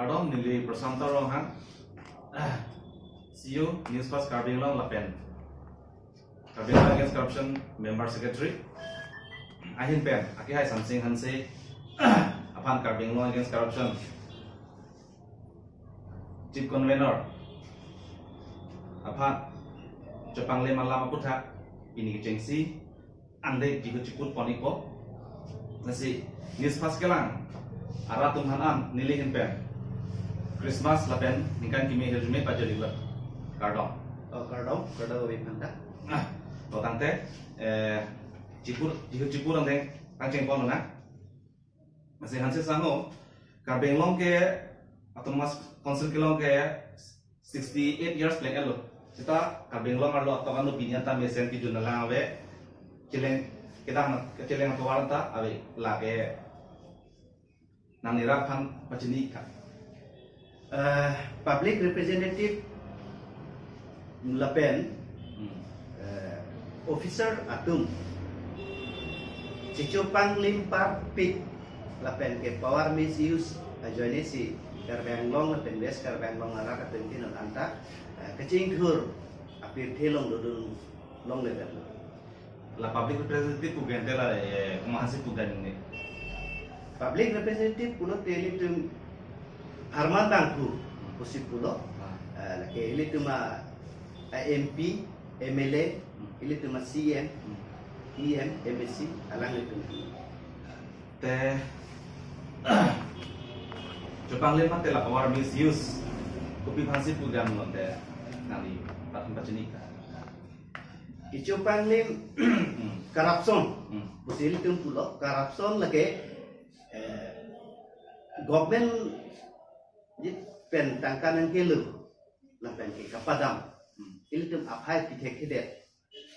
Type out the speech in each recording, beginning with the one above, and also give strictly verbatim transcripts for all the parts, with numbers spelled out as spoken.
Kardom, neli Prasanta Ronghang, C E O, News Fast Karbi Anglong lapen Karbi Anglong Against Corruption Member Secretary. Ahin pen, akehai Samsing Hanse aphan Karbi Anglong Against Corruption Chief Convener aphan chepanglim alam aputhak pini kechengsi angdeng jihu chiput pon-ikpo. Lasi News Fast kelang arat atum aphan an neli ahin pen Christmas lapen ningkan kimi ahirjume pajir-iklo. Kardom. Oh, kardom, kardom Abi Phanta. Ah, to tangte, eh, chiput, jihu chiput angdeng kangcheng ponlonang. Lasi Hanse Sangho, Karbi Anglong ke Autonomous Council kelong ke sixty-eight years pleng-etlo. Seta Karbi Anglong arlo atok an opinion ta mesen kejun alang ave. Cheleng kedam, cheleng atovar ta ave, lake nangli rat aphan pachini-ik tha. Eh, public representative lapen, hmm, eh, officer atum chechopanglim parpik lapen ke power misuse ajoine si Karbi Anglong lapen West Karbi Anglong arat atum ke non anta, eh, kachingthur apirthe along dodun longle. La public representative pu gente la, eh, komatsi pu gente? Public representative pulote ilitum pharman abangphu pusi pulo. Ah. Eh, lake ilitum a, a M P, M L A, hmm, ilitum a C M, hmm, E M, M A C, alanglitum. Te chopanglim mate la power misuse, kopi aphansi pu damlo te, nangli pathan pachini-ik tha. Kechopanglim, hmm, corruption. Hmm. Pusi ilitum pulo, corruption lake, eh, government pen tangka nangkelo lapen ke kapadam. Hmm. Ilitum aphai pithekthe det.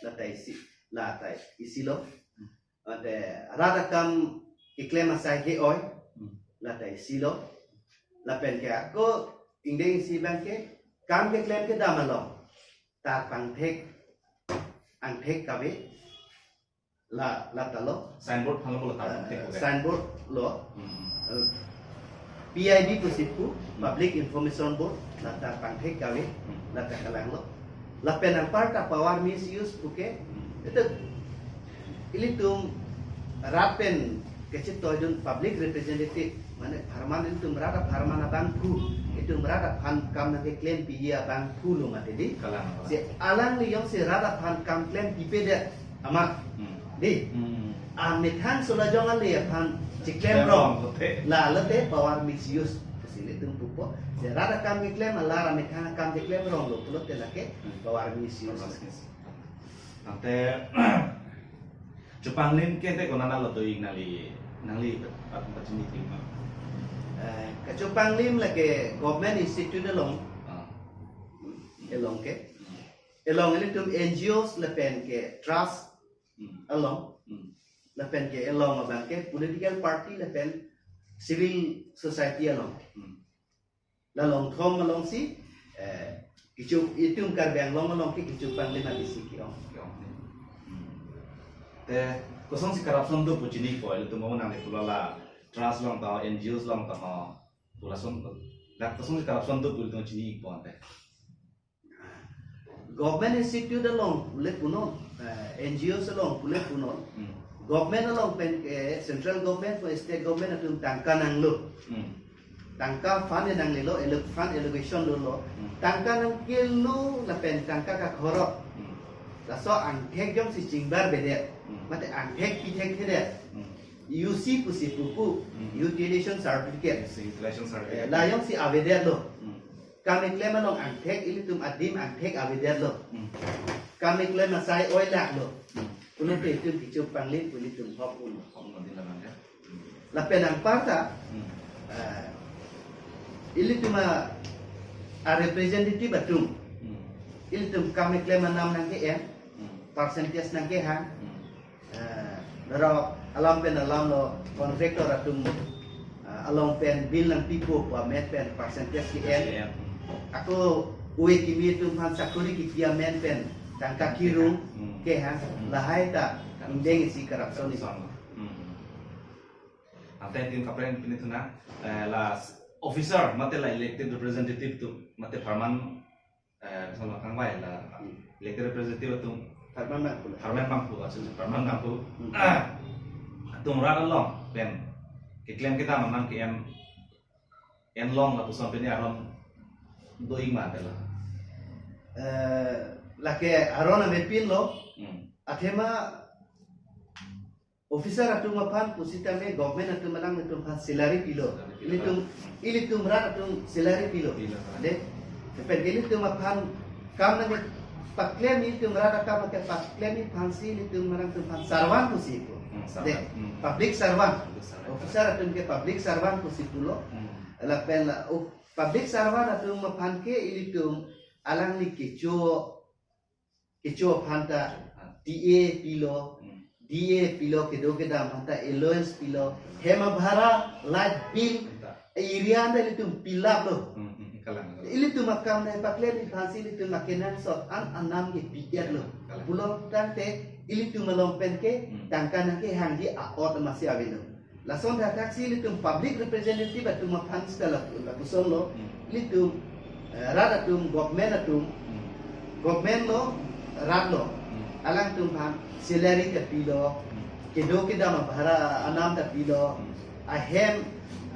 La ta isi, la ta isi lo. Hmm. Ante rat akam keklem asai ke-oi, hmm, la ta isi lo. Lapen ke ako ingdeng isi abang ke kam keklem kedam along tar pangthek angthek kave, la, la ta lo. Signboard aphan lo, la tar pangthek, eh, kave. Signboard lo. Hmm. Eh, P I B pusi pu, hmm, Public Information Board, la tar pangthek kave, hmm, la ta kelanglo. Lapen anparta power misuse pu ke, hmm, itu ilitum rat pen kachetoidun public representative, mane pharman, ilitum rat apharman abangphu, ilitum rat aphan kam nangkeklem piji abangphu lo mati di. Kalang, kalang. Si alangli jongsi rat aphan kam klempipe det amat, hmm, di. Hmm. Amethang sula jong ale aphan chiklem, chiklem rong, rong, lote. La lote power misuse. Si ilitum pupo. Si rat akam keklem, alar amethang akam chiklem ronglo pulote lake, hmm, power misuse. Power misuse. Ante chopanglim ke te konat lo do-ik, nangli, nangli pat-, pachini-ik ma? Eh, kechopanglim lake government institute along. Ah. Along ke. Hmm. Along ilitum N G Os lapen ke trust, hmm, along. Hmm. Lapen ke along abang ke political party lapen civil society along. Hmm. La along thom alongsi, eh, kecho, itum Karbi Anglong along ke kechopanglim abisi ke-ong. Ke-ong. Hmm. Te kosonsi corruption do pu chini-ikpo, ilitum mo nangli pulo la trust along ta, N G Os along ta ho, pu lason, la kosonsi corruption do pu ilitum chini-ikpo ante? Government institute along pule punon, eh, N G Os along pule punon. Hmm. Government along pen, eh, central government pu state government atum tangka nanglo. Hmm. Tangka fund nanglelo, alloc-, fund allocation dolo. Hmm. Tangka nangkelo lapen tangka kakhorok. Hmm. Laso angthek jongsi chingbarvedet, hmm, mate angthek pithekthe-det, hmm, U C pusi pupo, hmm, utilization certificate. Yes, utilization certificate. Eh, la jongsi avedetlo. Hmm. Kam keklem along angthek, ilitum adim angthek avedetlo. Hmm. Kam keklem asai oi laklo. Hmm. Pulote itum kechopanglim pu ilitum hok un. Hok un din lamang ya. Lapen anparta, hmm, eh, ilitum a, a representative atum, hmm, ilitum kam keklem anam nangke-en, hmm, percentage nangkehang, hmm, eh, daro alam pen alam lo contractor atum, eh, along pen bill nangpipo pu amen pen percentage ke-en. Ke-en. Ako ove kimi atum aphan sakori kipi amen pen tangka kirung, hmm, kehang, hmm, lahai ta ingdeng isi corruption ni. Corruption. Hmm. Ante itum kaprek pini thunang, eh, la s-, officer mate la elected representative atum mate pharman, eh, sama kangvai la elected representative atum, Pharman bangphu la. Pharman bangphu, asu pharman bangphu. Atum rat along pen keklem kedam anam ke-en, en long lapuson pini aron do-ik ma tela. Eh, lake aron amepin lo. Hmm. Athema officer atum aphan pusitame government atum alanglitum aphan salary pilo. Salary pilo. Ilitum, ilitum rat atum salary pilo. Pilo. De, pen ilitum aphan kam nangkepaklem, ilitum rat akam nangkepaklem aphansi ilitum alangtum aphan servant pusi pu. Hmm, de, servant. Hmm. Public servant. Public servant. Officer atum ke public servant pusi pulo. Hmm. Lapen la, oh, public servant atum aphan ke ilitum alangli kecho, kecho aphanta T A pilo, Hmm. D A pilo, kedo kedam aphanta allowance pilo, hem abhara, light bill, Anta. Area anta ilitum pilap lo. Hmm, hmm, kalang, kalang. Ilitum akam nangpaklem aphansi ilitum akenangsot an anam ke pidet lo. Kalang. Pulo tangte ilitum along pen ke Hmm. tangka nangkehangji a-ot masi avelo. Lason thakthaksi ilitum public representative atum aphan sita la, lapuson lo. Hmm. Ilitum, eh, rat atum, government atum, Hmm. government lo, rat lo. Hmm. Alangtum aphan salary ta pilo, Hmm. kedo kedam abhara anam ta pilo, Hmm. ahem,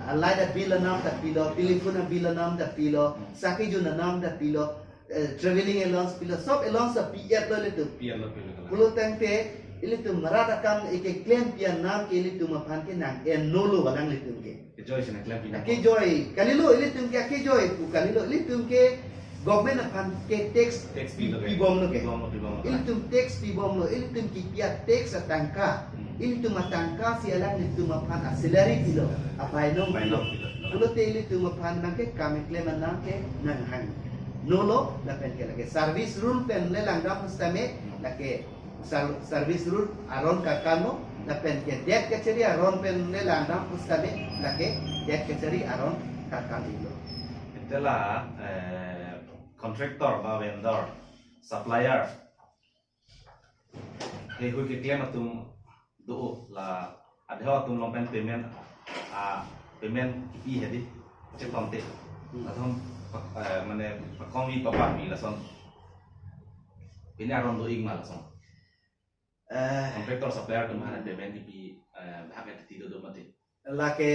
a-light a-bill anam ta pilo, telephone a-bill anam ta pilo, Hmm. sakejun anam ta pilo, eh, traveling allowance pilo, sob allowance ta pi-et lo ilitum. Pi-et lo, pi-et lo. Pulo tangte ilitum rat akam ike klempi anam ke ilitum aphan ke nang-en nolo alanglitum ke. Kejoi si nangklempi nang. Kejoi, kalilo ilitum ke kejoi pu kalilo, ilitum ke government aphan ke tax Tax pilo ke. pibom lo ke. Pibom lo, pibom lo. Ilitum tax pibom lo, ilitum kipi a-tax atangka. Hmm. Ilitum atangka si alanglitum aphan a-salary pilo, abainong pilo. Bainong pilo. Pulote ilitum aphan nangkekam keklem anam ke nanghang nolo, lapen ke lake service rule pen le langdam pusitame, lake sar-, service rule aron karkan lo, lapen ke det kachari aron pen le langdam pusitame, lake det kachari aron karkan lo. Ante la, eh, contractor ba vendor, supplier, heihui keklem atum do la adhe atum along pen payment, ah, payment kipi hedi chetom te. Hmm. Latum pak-, eh, mane pakongvi paparvi lason. Pini aron do-ik ma lason. Eh. Contractor supplier atum aphan payment kipi, eh, bahak eti do do mati. Lake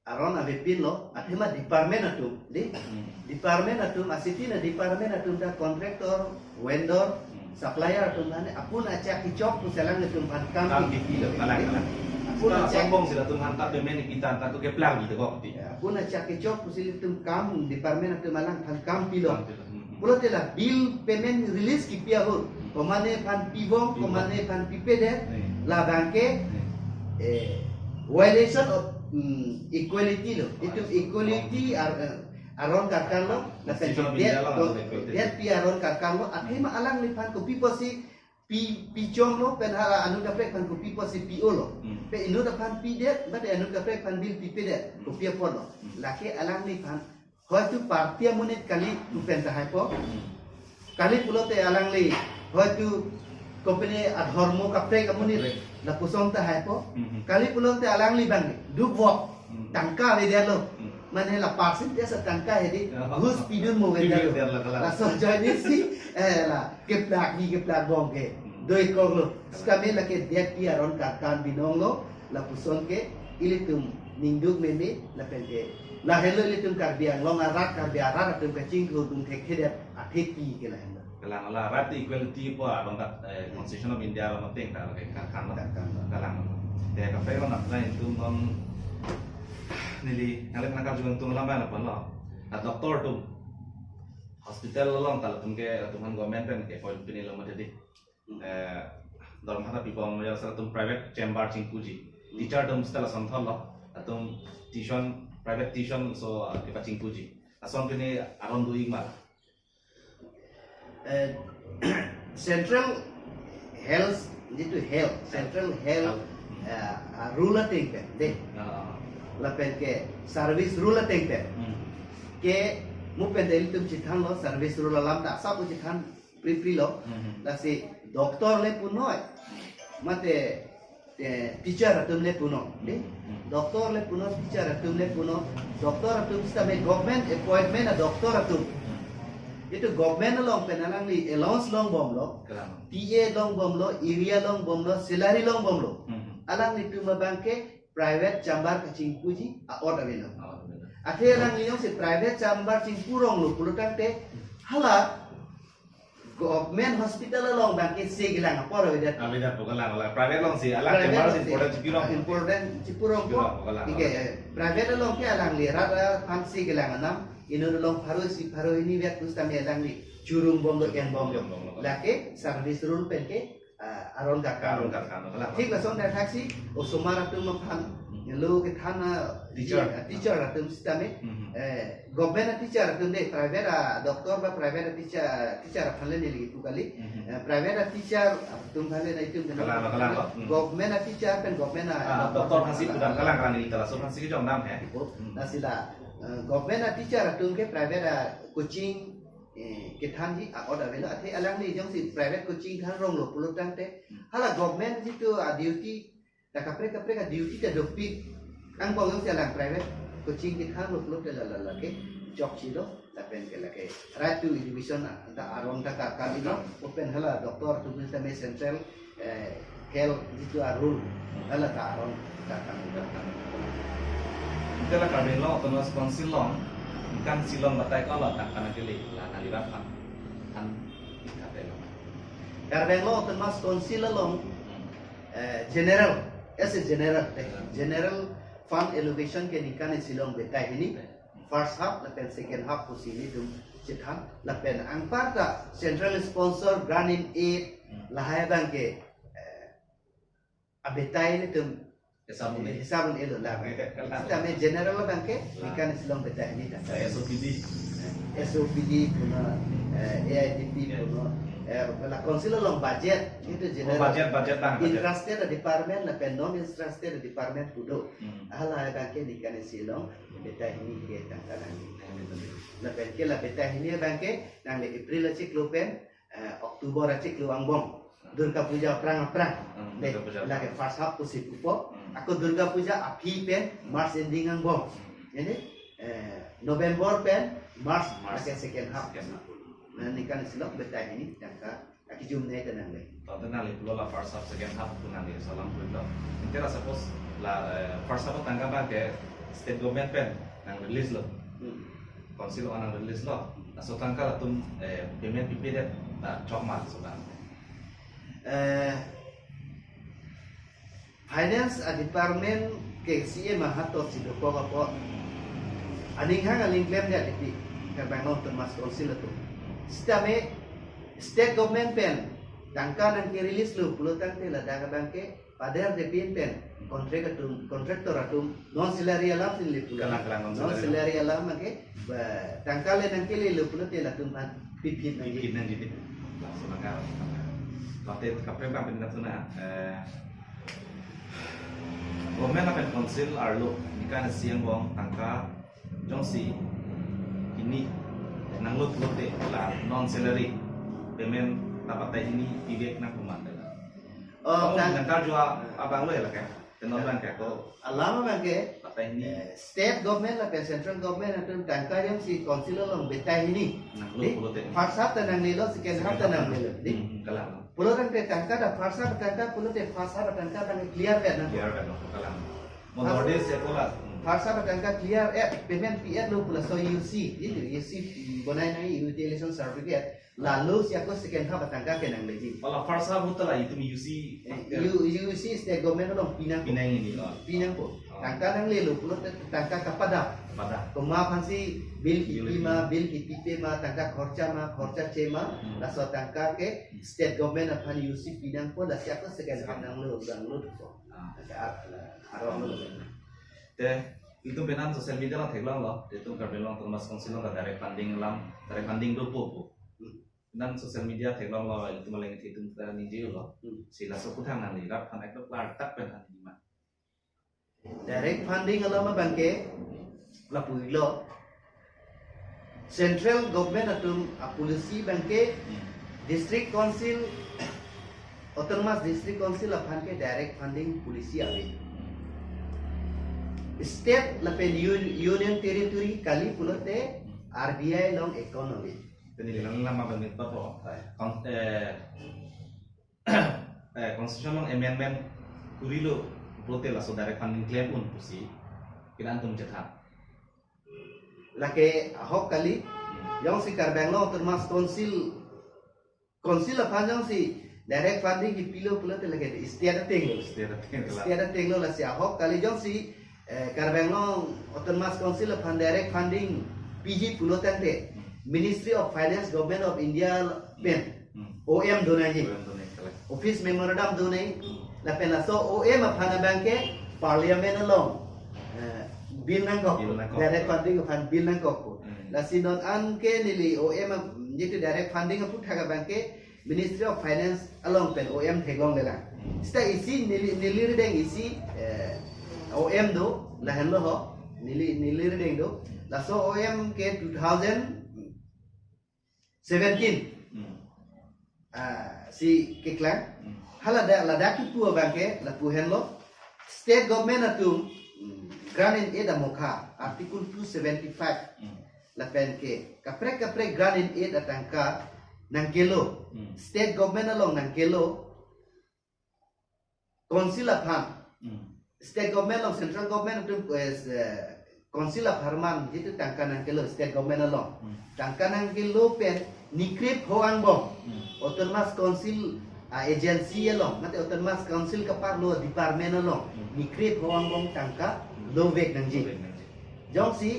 aron avepin lo, athema department atum, di? Hmm. Department atum, asitina department atum ta contractor, vendor, Hmm. supplier atum aphan apun achak kechok pu alanglitum aphan kam Kam ki- kipi lo, kalang, kalang. Apun Sita achak sombong sila atum aphan ta payment kipi ta, ta tu keplang gitu kok, di. Ya, apun achak kechok pusi ilitum kam department atum alangphan kam pilo. Kam pilo, hmm, hmm. Pulote la bill payment release kipi ahut, Hmm. komatne aphan pibom, Pibom. komatne aphan pipedet, Hmm. labang ke, Hmm. eh, violation of, mm, equality lo. Itum equality ar-, eh, aron karkan lo, lapen Constitution of det, India lo, det, equality. det pi aron karkan lo, athema alangliphan kopi pusi pi, pichong lo, pen hala anut kaprek aphan kopi pusi pi-o lo. Hmm. Pen inut aphan pidet, mate anut kaprek aphan bill pipedet, Hmm. kopi apot lo. Hmm. Lake alangliphan hoitu party amonit kali pu pen tahai po. Hmm. Kali pulote alangli hoitu company adhormo kaprek amonit Kaprek. lapuson tahai po. Hmm, hmm. Kali pulote alangli bang dukvok Hmm. tangka avedet lo. Hmm. Mane la percentage atangka hedi Ya. ghus pidun mo Pidun avedet lo. avedet lo, kalang. Laso ajoine si, eh, la keplak ni keplak bom ke Hmm. do-ik kok lo. Kalang. Sitame lake det pi aron karkan binong lo. Lapuson ke ilitum ningduk meme lapen ke lahenlo ilitum Karbi Anglong arat, Karbi arat atum kachingthur dun thekthedet athepi ke lahenlo. Kalang, la right to equality pu aron dak, eh, Constitution of India along ateng ta lake karkan lo. Karkan lo. Kalang. Te kaprek lo nak lain tum non neli ngalek nangkarju tum lambai lapen lo. A doctor atum hospital along ta latum ke latum aphan government pen ke point pini lo mati di. Eh, dorma ta pibom ya, lason atum private chamber chingpuji. Hmm. Teacher atum sita lason thotlo. Atum tuition, private tuition so, eh, kepachingpuji. Lason pini aron do-ik ma. Eh, Central Health, jitu health, Central Health, Health. eh, ah, rule ateng pen, de. Ah. Lapen ke service rule ateng pen. Hmm. Ke mo pen de ilitum chethanlo service rule alam ta asap chethan pri pri lo. Mhm. Lasi doctor le punoi. Mate eh, teacher atum le punon, dei. Hmm. Doctor le punon, teacher atum le punon. Doctor atum sitame government appointment a-doctor atum. Hmm. Itum government along pen alangli allowance longbomlo. Kalang. T A longbomlo, area longbomlo, salary longbomlo. Hmm. Alanglitum abangke private chamber kachingpuji a-ot avelo. A-ot avelo. Athe alangli jongsi private chamber chingpu ronglo pulo tangte, hala government hospital along abangke se kelang apor avedet. Avedet pu, kalang, kalang. Private alongsi, alang private chamber alongsi important chipi rong. Important chipi rong po. Chipi rong, kalang, kalang. Oke, eh, private along ke alangli rat, eh, aphan se kelang anam, inut along pharo isi pharo hini vet pusitame alangli churungbomlo, engbomlo. Engbomlo. Lake service rule pen ke, ah, aron karkam. Aron karkam, kalang. Thik lason thakthaksi osomar atum aphan, hmm, lo kethan, ah, teacher, ah, teacher atum sitame, hmm, eh, government a-teacher atum, dei, private a-doctor ba private a-teacher, teacher aphan le neli pu kali. Hmm. Eh, private a-teacher atum aphan le nelitum, kalang, kalang. Hmm. Government a-teacher pen government a, ah, doctor aphansi pudam, kalang, kalang, neli ta laso aphansi kejongdam he. Ipo, hmm, lasi la, eh, government a-teacher atum ke private a-coaching, eh, kethanji a-ot avelo, athe alangli jongsi private coaching than ronglo pulo tangte, hmm, hala government jitu a-duty, ta kaprek kaprek a-duty ta dopik angbong jongsi alang private coaching kethan ronglo pulote la, la, lake chokchelo, lapen ke lake right to education ta aron ta ka, kalilo, lapen hala doctor atum sitame central, eh, health jitu a-rule, hala ta aron ta kalilo. Ante la Karbi Anglong Autonomous Council along, ningkan isi along batai ko-an lo tangka nangkele, la nangli rat aphan, aphan kate lo. Karbi Anglong Autonomous Council along, hmm, eh, general, as a general, eh, general fund allocation ke ningkan isi along betai hini. First half lapen second half pusi nelitum chethan, lapen anparta central sponsor grant in aid, hmm, lahai abangke, eh, abetai nelitum hisab un-e, hisab un-elo la. Oke, kalang. Sitame general abangke, kalang, ningkan isi along betai hini ta. Eh, S O P D. S O P D punon, eh, A I D P, ya, punon, eh, la council along budget, itum, oh, general. Budget, budget abang, budget. Intra-state department lapen non intra-state department pu do. Hmm. Hala abangke ningkan isi along betai hini ke tangka nangji. Hmm, betul. Lapen ke la betai hini abangke nangli April achiklo pen, eh, October achiklo angbong. Durga Puja aphrang aphrang. Hmm, dei, Durga Puja. Lake first half pusi pupo. Hmm. Ako Durga Puja aphi pen March ending angbong. Hmm. Ini, eh, November pen March, March, lake second half. Second half. Nah, ningkan isi along betai hini tangka akijum ne ta nangle. Tangte nangli pulo la first half, second half pu nangli salam pulo. Ante la suppose la, eh, first half tangka abangke state government pen nang-release lo. Hmm. Council along nang-release lo. Laso tangka latum, eh, payment pipedet ta chok ma laso tangka? Eh, finance a-department ke C M ahatot si dokok apot aning hang aling klemdet ipi Karbi Anglong Autonomous Council atum. Sitame state government pen tangka nangke-release lo pulo tangte ladak abangke pader de pin pen contract atum, contractor atum non salary alam si le pulo. Kalang, kalang, non salary. Non salary alam abangke ba tangka le nangkele lo pulote latum aphan pipin nangji. Pipin nangji, pipin. Langsung nangka. Mate kaprek abang pen katuna, eh, government lapen council arlo ningkan isi angbong tangka jongsi hini nanglo pulote la non salary payment ta batai hini pivek nangpo ma la. Oh, oh, tang- nangkarju abang lo ya la ke? Tenon abangke ko. Alam abangke, batai hini, eh, state government lapen central government atum tangka jongsi council along betai hini. Nanglo, dei, pulote. First half ta nanglelo, second half ta nanglelo. Dei. Hmm, kalang. Pulo tangte tangka ta first half tangka pulote first half tangka abang clear vet nang. Clear vet nang, kalang. Mo First, North East ya ko la. Hmm. First half tangka clear et, payment pi-et lo pu laso U C, itu U C bonai nang utilization certificate. Lalo si ako second half tangka ke nangleji. Hala first half ahut ta la itum U C, eh, U-, U C state government along pinang. Pinang hini, oh. Pinangpo. Oh. Tangka nanglelo pulote tangka kapadap. Kapadap. Komat aphansi bill kipi ma, bill kipipe ma, tangka khorcha ma, khorcha che ma, hmm, laso tangka ke state government aphan U C pinangpo, lasi ako second half nanglo, nanglo po. Ah. Tangka, ah, arong lo. Te, itum penang social media along theklonglo, itum Karbi Anglong Autonomous Council along ta direct funding alam, direct funding dopo pu. Hmm. Penang social media theklonglo, itum aleng itum ta ningje lo. Hmm. Si laso aphuthak nangli rat aphan ekdom klardak pen than nangji ma. Direct funding alam abangke lapulo. Central government atum a-policy abangke, hmm, district council Autonomous District Council aphan ke direct funding policy ave. State lapen un- Union Territory kali pulote R B I along account ave. Tini lang lama benit pa po. Kon- eh, eh, constitution along amendment kurilo pulote laso direct funding claim un pusi. Kina antum chethan. Lake ahok kali, jongsi Karbi Anglong Autonomous Council, Council aphan jongsi direct funding kipilo pulote lake state ateng lo. State ateng lo. State ateng lo, lasi ahok kali jongsi, eh, Karbi Anglong Autonomous Council aphan direct funding piji pulo tangte, Ministry of Finance, Government of India pen Hmm. O M do nangji. O M do nangji, kalang. Office memorandum do nangji. Hmm. Lapen laso O M aphan abang ke Parliament along, eh, bill nangkok. Bill nangkok. Direct funding aphan bill nangkok. Hmm. Lasi non an ke neli O M ap- jitu direct funding aphuthak abang ke Ministry of Finance along pen O M theklonglelang. Hmm. Seta isi neli neli rideng isi, eh, O M do lahenlo ho. Neli neli rideng do. Laso O M ke two thousand seventeen. Hmm. Ah, si keklang. Hmm. Hala da, ladak kipu abang ke, lapu henlo. State government atum, hmm, grant and aid amokha, Article two seventy-five. Hmm. Lapen ke, kaprek kaprek grant and aid atangka nangkelo. Hmm. State government along nangkelo. Council aphan. Hmm. State government along, central government atum, eh, s- eh, council apharman jitu tangka nangkelo state government along. Hmm. Tangka nangkelo pen nikrip ho angbong. Hmm. Autonomous Council, ah, agency along, mate Autonomous Council kaparlo department along. Hmm. Nikrip ho angbong tangka Hmm. lovek nangji. Lovek nangji. Jongsi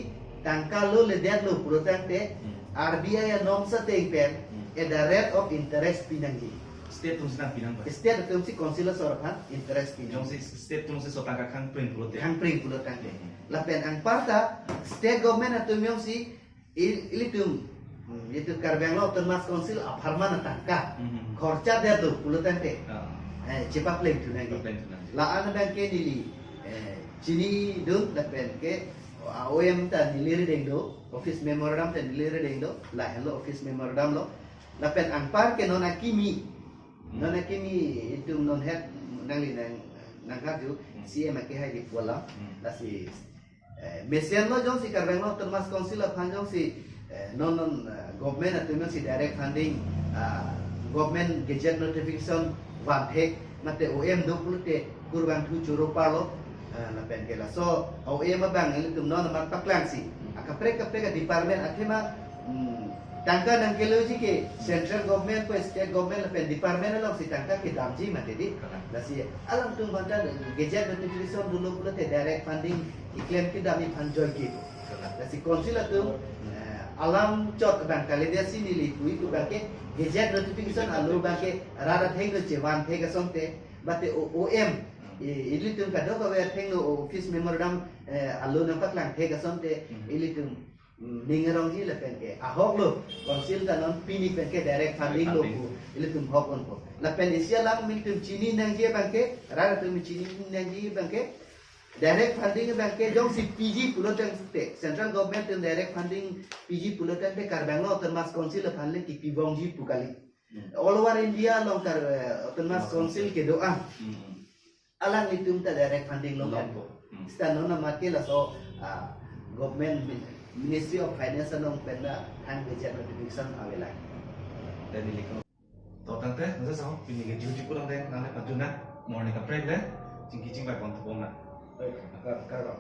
tangka loledetlo pulo tangte, Hmm. R B I anorms ateng pen, Hmm. at the rate of interest pinangji. State atumsi nangpinang ba? State atumsi council asor aphan interest pinang. Jongsi state atumsi laso tangka khangpring pulote. Khangpring pulo tangte. Hmm. Lapen anparta state government atum jongsi i- ilitum, hmm, itum Karbi Anglong Autonomous Council apharman atangka Hmm. khorcha detlo pulo tangte. Ah. Eh, chepapleng thu nangji. Chepapleng thu nangji. La-an abang ke neli, eh, chinidun lapen ke, ah, O M ta neli rideng do, office memorandum ta neli rideng do, lahenlo office memorandum lo. Lapen anpar ke non akimi, Hmm. non akimi itum non het nangli nang, nangkaju, Hmm. C M ake hai di pualam, Hmm. lasi, eh, mesenlo jongsi Karbi Anglong Autonomous Council aphan jongsi, eh, non non, eh, government atum jongsi direct funding, ah, government gazette notification vanthek, mate O M do pulote kurvangthu choro parlo, eh, lapen ke laso O M abang ilitum non amat paklangsi. Akaprek kaprek department athema, hmm, tangka nangkeloji ke central government ko state government lapen department alongsi tangka kedamji mate di. Kalang. Lasi alangtum aphan ta gazette notification dolo pulote direct funding keklem kedam iphan joike. Kalang. Lasi council atum, Hmm. eh, alam chot abang kalidet si neli pu-i pu abang ke gazette notification alo abang ke rat athengno chevanthek asonte, mate O- O M, Hmm. i- ilitum kadokave athengno office memorandum, eh, alo nangpaklangthek asonte, Hmm. ilitum, mm, ning arongji lapen ke ahok lo, council ta non pini pen ke direct funding lo Funding. pu, ilitum hok onpo. Lapen isi alam ilitum chini nangji abang ke, rat atum chini nangji abang ke, direct funding abang ke jongsi piji pulo tangte, central government atum direct funding piji pulo tangte Karbi Anglong Autonomous Council aphan le kipi bongji pu kali. Hmm. All over India along Kar- eh, Autonomous Autonomous Council Council. kedo-an. Hmm. Alanglitum ta direct funding lo Lo. kan po. Hmm. Seta non amat ke laso, ah, government min- Ministry of Finance along pen ta thang gazette notification avelang. Dan ini ko. To tangte, nasa sa pini ke duty pulang deh, nangne pajuna, morning kaprek deh, chingki chingbai pon tupong na. Baik, kar- kar-